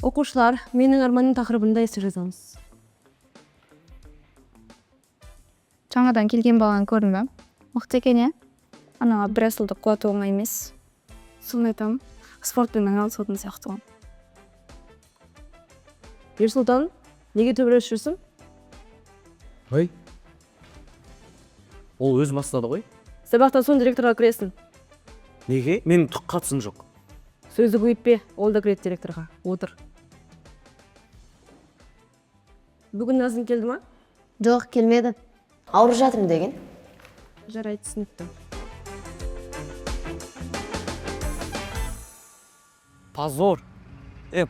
Оқушылар, менің арманым тақырыбында эссе жазамыз. Жаңадан келген баланы көрдің ба? Мықты екен, иә? Ана Абдрасулды құлату оңай емес. Соны айтамын, спортпен айналысатын сияқты ғой. Ерсұлтан, неге төбелесіп жүрсің? Ой. Ол өз бастады ғой. Сабақтан соң директорға кіресің. Неге? Менің түк қатысым жоқ. Сөзді көбейтпе, ол да кіреді директорға. Отыр. Бүгін Назым келді ма? Жоқ, келмеді. Ауырып жатырмын деген. Жарайды, түсінікті. Позор.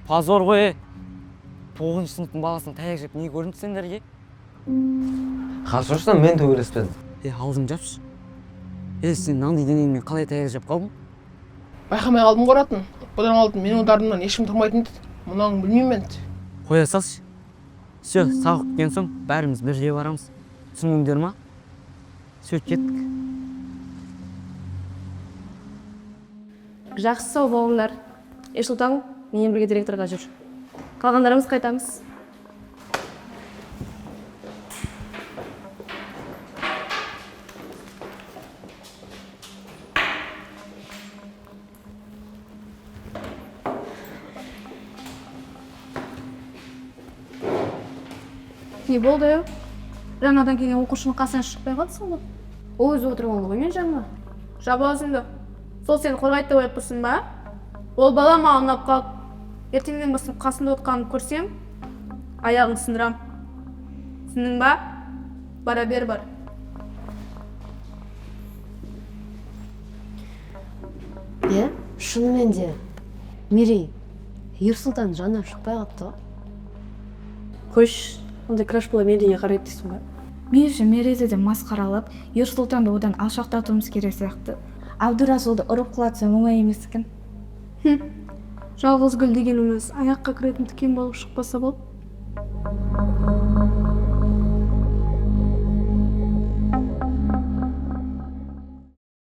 Позор ғой, е. Тоғызыншы сыныптың баласының таяқ жеп не көрінді сендерге? Қашырсам мен төбелеспедім. Аузыңды жапшы. Сен мынандай денеңмен қалай таяқ жеп қалдың? Байқамай қалдым ғой. Бұдан алдын менің ударымнан ешкім тұрмайтын еді. Мынауын білмеймін енді. Қоя салшы. Все, сабақ біткен соң бәріміз бірге барамыз. Түсіндіңдер ма? Все, кеттік. Жақсы, сау болыңдар. Ерсұлтан, менімен бірге директорға жүр. Қалғандарымыз қайтамыз. Не болды? Жаңадан келген оқушының қасынан шықпай қалдысың ғой. Ол өзі отырып алды ғой мен жаныма. Жап аузыңды. Сол сені қорғайды деп ойлап тұрсың ба? Ол бала маған ұнап қалды. Ертеңнен бастап қасында отқанын көрсем, аяғын сындырам. Түсіндің ба? Бара бер, бар. Иә, шынымен де. Мерей, Ерсұлтан жанынан шықпай қалыпты ғой. Қойшы, ондай краш бола Мерейге қарайды дейсің ба? Меніңше, Мерейді де масқаралап, Ерсұлтанды одан алшақтатуымыз керек сияқты. Абдурасулды ұрып құлатсам оңай емес екен. Жалғыз гүл дегеніміз аяққа кіретін тікен болып шықпаса болды.